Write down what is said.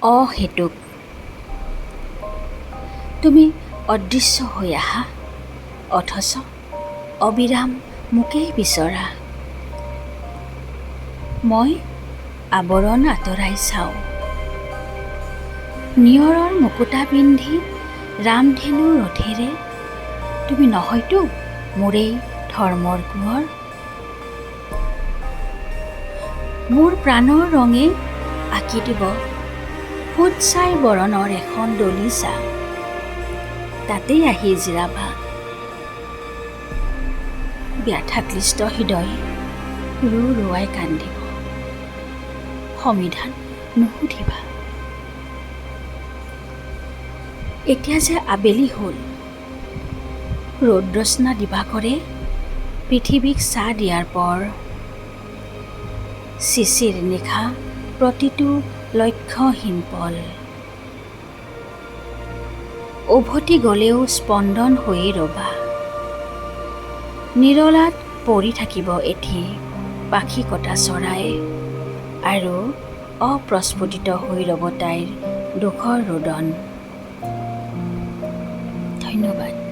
অহেতুক তুমি অদৃশ্য হৈ আহা, অথচ অবিৰাম মোকেই বিচৰা। মই আৱৰণ আঁতৰাই চাওঁ। নিয়ৰৰ মুকুতা পিন্ধি ৰামধেনুৰ ৰথেৰে তুমি নহয়তো মোৰেই ধৰ্মৰ কোঁৱৰ? মোৰ প্ৰাণৰ ৰঙে আঁকি দিব ফুটছাই বৰণৰ এখন দলিচা, তাতেই আহি জিৰাবা। ব্যথাক্লিষ্ট হৃদয় ৰু ৰুৱাই কান্দিব, সমিধান নুসুধিবা। এতিয়া যে আবেলি হ'ল, ৰৌদ্ৰস্না দিবাকৰে পৃথিৱীক ছাঁ দিয়াৰ পৰ চিচিৰ নিশা প্ৰতিটো লক্ষ্যহীন পল উভতি গ'লেও স্পন্দন হৈয়ে ৰ'বা। নিৰলাত পৰি থাকিব এটি পাখি কটা চৰাই আৰু অপ্ৰস্ফুটিত হৈ ৰ'ব তাইৰ দুখৰ ৰোদন। ধন্যবাদ।